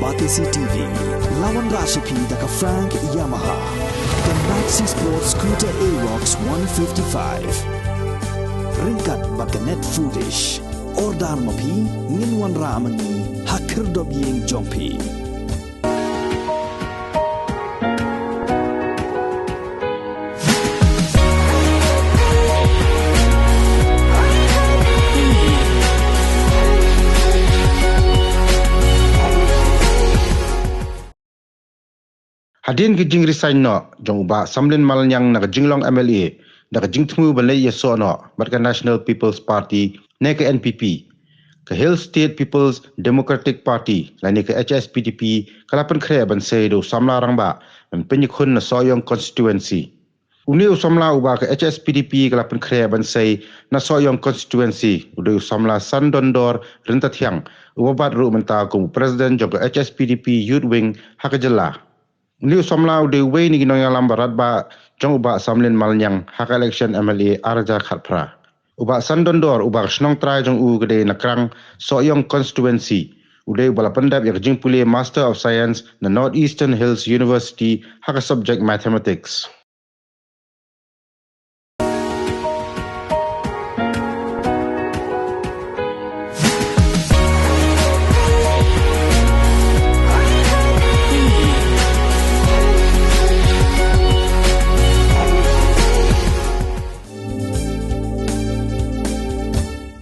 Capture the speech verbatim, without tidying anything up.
Batesi T V, la wanrah sha phi da ka Frank Yamaha, ka Maxi Sport Scooter Aerox one fifty-five. Ryngkat bad ka Net Foodish. Order ma phi, ngin wanrah ma ngi ha khyrdop ïing jong phi. Hadien ka jingresign noh jong u Bah Samlin Malnyang na ka jinglong M L A, da ka jingthmu ban leit ïasoh noh bad ka National People's Party ne ka N P P, ka Hill State People's Democratic Party lane ka H S P D P ka la pynkhreh ban sei da u samla rangbah ban pynïakhun na Sohiong Constituency. Une u samla uba ka H S P D P ka la pynkhreh ban sei na Sohiong Constituency u dei u samla Sandondor Ryntathiang, uba bat ruh mynta kum u President jong ka H S P D P Youth Wing ha ka jylla. Une u samla u dei uwei na ki nongïalam ba radbah jong u Bah Samlin Malnyang ha ka election M L A ar hajar khatphra. U Bah Sandondor, uba ka shnong trai jong u ka dei na Krang, Sohiong Constituency, u dei uba la pyndep ïa ka jingpule Master of Science na North Eastern Hills University ha ka subject Mathematics.